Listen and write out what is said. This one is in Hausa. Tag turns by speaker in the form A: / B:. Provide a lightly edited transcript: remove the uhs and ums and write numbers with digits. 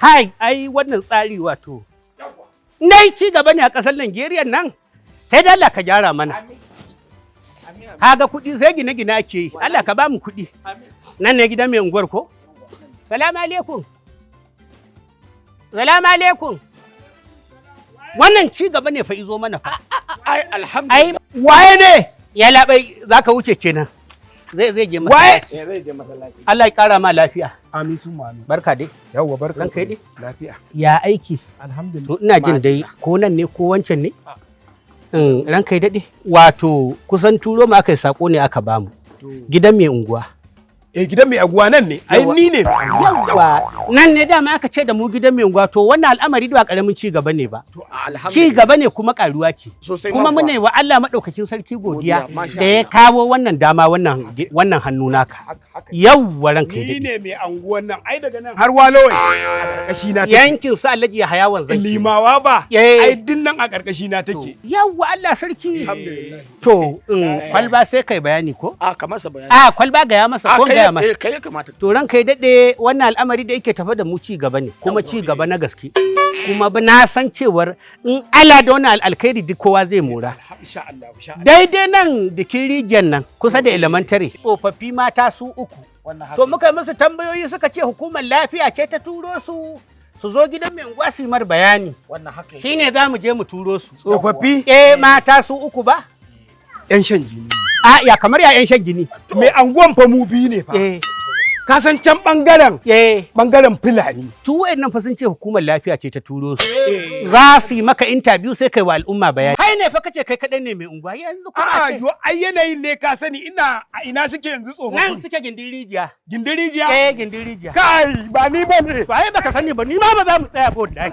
A: Hai, ai wannan tsari wato. Nai ci gaba ne a ƙasar Najeriya nan. Sai da Allah ka gyara mana. Kaga kuɗi sai gine-gine ake yi. Allah ka ba mu kuɗi. Nan ne gidan mai unguwar ko? Salamu alaikum. Salamu alaikum. Wannan ci gaba ne fa izo mana fa.
B: Ai alhamdulillah.
A: Ai waye ne? Ya labai zaka wuce kenan. Zai je
B: Waye?
A: masallaci.
B: Eh, zai je masallaci.
A: Allah ya kara ma lafiya.
C: Amin sun amin.
A: Barka dai.
C: Yawwa, barka.
A: Ranka yi dai.
C: Lafiya.
A: Ya aiki?
C: Alhamdulillah.
A: To ina jin dai ko nan ne ko wancan ne? Ranka yi daɗe. Wato kusan turo mu aka yi, sako ne aka bamu. Gidan mai unguwa.
C: Eh, gidan mai aguwa nan ne. Ai
A: Yawwa.
C: ni ne.
A: Yawwa, nan ne dama aka ce da mu gidan mai unguwa. To wannan al'amari ba karamin ci gaba ne ba.
B: To alhamdulillah.
A: Ci gaba ne kuma karuwa ce.
B: Sosai
A: Kuma
B: ma kuwa.
A: muna yi wa Allah maɗaukakin sarki godiya
B: Godiya, masha
A: da ya
B: Allah.
A: kawo wannan dama, wannan hannu naka.
B: Haka haka.
A: Yawwa, ranka yi
C: Ni
A: daɗe.
C: ne mai anguwan nan. Ai daga nan har Walowai a karkashi na take.
A: Yankin su Alhaji Yahaya Wanzan.
C: Limawa ba.
A: Eh.
C: Ai din nan a karkashi na take.
A: Yawwa, Allah sarki.
B: Alhamdulillah.
A: To kwalba sai kai bayani ko?
B: A ka masa bayani.
A: A kwalba gaya masa
B: A
A: ko
B: kai
A: gaya masa.
B: eh, kai ya kamata.
A: To ranka ya daɗe, wannan al'amari da yake tafe da mu ci gaba ne, kuma ci gaba na gaske. Kuma ba na san cewar in Allah da wannan alkhairi duk kowa zai mora.
C: Insha Allah, insha Allah.
A: Daidai nan dikin rijiyar nan kusa da elementary, tsofaffi mata su uku.
B: Wannan haka.
A: To muka yi musu tambayoyi, suka ce hukumar lafiya ce ta turo su su zo gidan mai unguwa su yi mar bayani.
B: Wannan haka.
A: Shine za mu je mu turo su.
C: Tsofaffi?
A: Eh, mata su uku ba?
C: Yan shan jini.
A: A ya kamar ya yan shan jini?
C: Mai anguwan fa mu biyu ne fa.
A: Eh.
C: Ka san can bangaren
A: Eh.
C: bangaren Fulani.
A: Su wayannan fa sun ce hukumar lafiya ce ta turo su. Za su yi maka interview sai kai wa al'umma bayani. Kai ne fa kace kai kaɗai ne mai unguwa yanzu kuma
C: A'a,
A: a ce
C: yo ai yanayin ne ka sani, ina a ina suke yanzu
A: nan
C: tsofaffin?
A: suke gindin rijiya.
C: Gindin rijiya?
A: Eh, gindin rijiya.
C: Kai, ba ni ba ne.
A: Ba ai baka sani ba, ni ma ba za mu tsaya ba wallahi.